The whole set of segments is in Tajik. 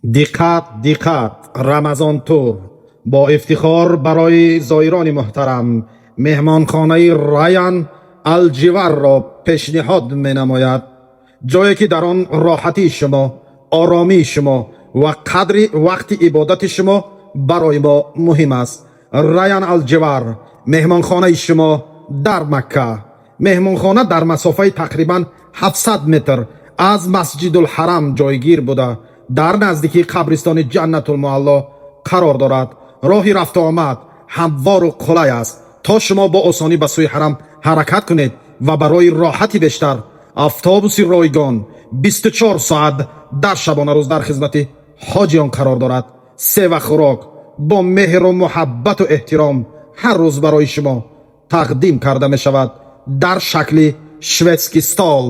Диққат, диққат! Рамазон Тур бо ифтихор барои зоирони муҳтарам меҳмонхонаи Раян Алҷиварро пешниҳод менамояд, ҷое ки дар он роҳатии шумо, оромии шумо ва қадри вақти ибодати шумо барои мо муҳим аст. Раян Алҷивар, меҳмонхонаи шумо дар Макка. Меҳмонхона дар масофаи тақрибан 700 метр аз Масҷидулҳарам ҷойгир буда, дар наздикии қабристони Ҷаннатулмуалло қарор дорад. Роҳи рафтуомад ҳамвору қулай аст, то шумо бо осонӣ ба сӯи ҳарам ҳаракат кунед ва барои роҳати бештар автобуси ройгон 24 соат дар шабонарӯз дар хизмати ҳоҷиён қарор дорад. Сева хӯрок бо меҳру муҳаббату эҳтиром ҳар рӯз барои шумо тақдим карда мешавад, дар шакли шведский стол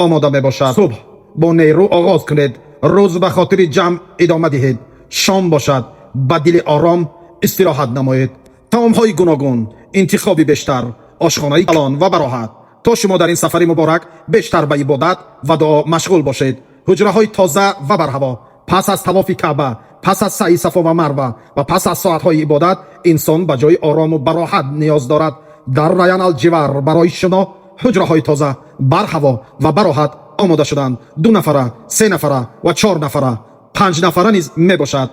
омода мебошад. Субҳ бо нерӯ оғоз кунед, рӯз ба хотири ҷамъ идома диҳед, шом бошад, ба дили ором истироҳат намоед. Таомҳои гуногун, интихоби бештар, ошхонаи калон ва бароҳат, то шумо дар ин сафари муборак бештар ба ибодат ва дуо машғул бошед. Ҳуҷраҳои тоза ва барҳаво. Пас аз тавофи Каъба, пас аз саъи Сафо ва Марва ва пас аз соатҳои ибодат инсон ба ҷои орому бароҳат ниёз дорад. Дар Раян Алҷивар барои шумо ҳуҷраҳои тоза, барҳаво ва бароҳат омода шуданд: ду нафара, се нафара ва чор нафара, панҷ нафара низ мебошад.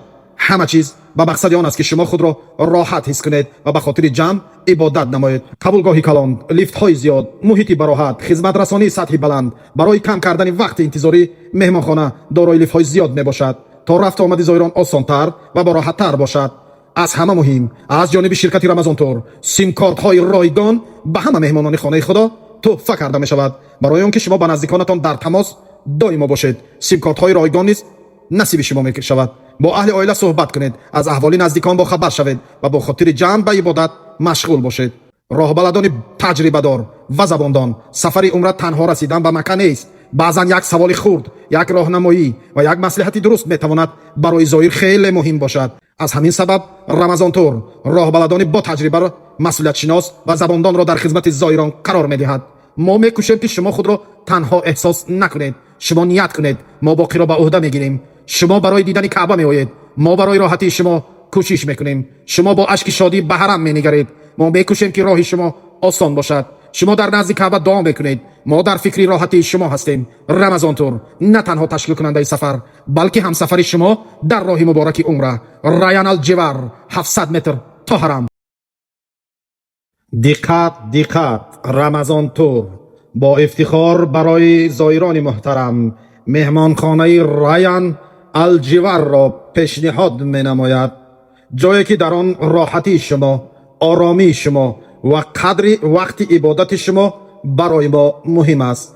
Ҳама чиз ба мақсади он аст, ки шумо худро роҳат ҳис кунед ва ба хотири ҷамъ ибодат намоед. Қабулгоҳи калон, лифтҳои зиёд, муҳити бароҳат, хизматрасонии сатҳи баланд. Барои кам кардани вақти интизорӣ меҳмонхона дорои лифтҳои зиёд мебошад, то рафту омади зоирон осонтар ва бароҳаттар бошад. Аз ҳама муҳим, аз ҷониби ширкати Рамазон Тур симкортҳои ройгон ба ҳама меҳмонони хонаи Худо тӯҳфа карда мешавад, барои он ки шумо ба наздиконатон дар тамос доимо бошед. Симкортҳои ройгон низ насиби шумо мешавад. Бо аҳли оила суҳбат кунед, аз аҳволи наздикон бохабар шавед ва бо хотири ҷамъ ба ибодат машғул бошед. Роҳбаладони таҷрибадор ва забондон. Сафари умра танҳо расидан ба Макка нест. Баъзан як саволи хурд, як роҳнамоӣ ва як маслиҳати дуруст метавонад барои зоир хеле муҳим бошад. Аз ҳамин сабаб Рамазон Тур роҳбаладони бо таҷриба, масъулиятшинос ва забондонро дар хизмати зоирон қарор медиҳад. Мо мекӯшем, ки шумо худро танҳо эҳсос накунед. Шумо ният кунед, мо боқиро ба ӯҳда мегирем. Шумо барои дидани Каъба меоед, мо барои роҳатии шумо кӯшиш мекунем. Шумо бо ашки шодӣ ба ҳарам менигаред, мо мекӯшем, ки роҳи шумо осон бошад. Шумо дар назди Каъба дуо мекунед, мо дар фикри роҳатии шумо ҳастем. Рамазон Тур на танҳо ташкилкунандаи сафар, балки ҳамсафари шумо дар роҳи мубораки умра. Раян Алҷивар, 700 метр то ҳарам. Диққат, диққат! Рамазон Тур бо ифтихор барои зоирони муҳтарам меҳмонхонаи Раян Алҷиварро пешниҳод менамояд, ҷое ки дар он роҳатии шумо, оромии шумо ва қадри вақти ибодати шумо барои мо муҳим аст.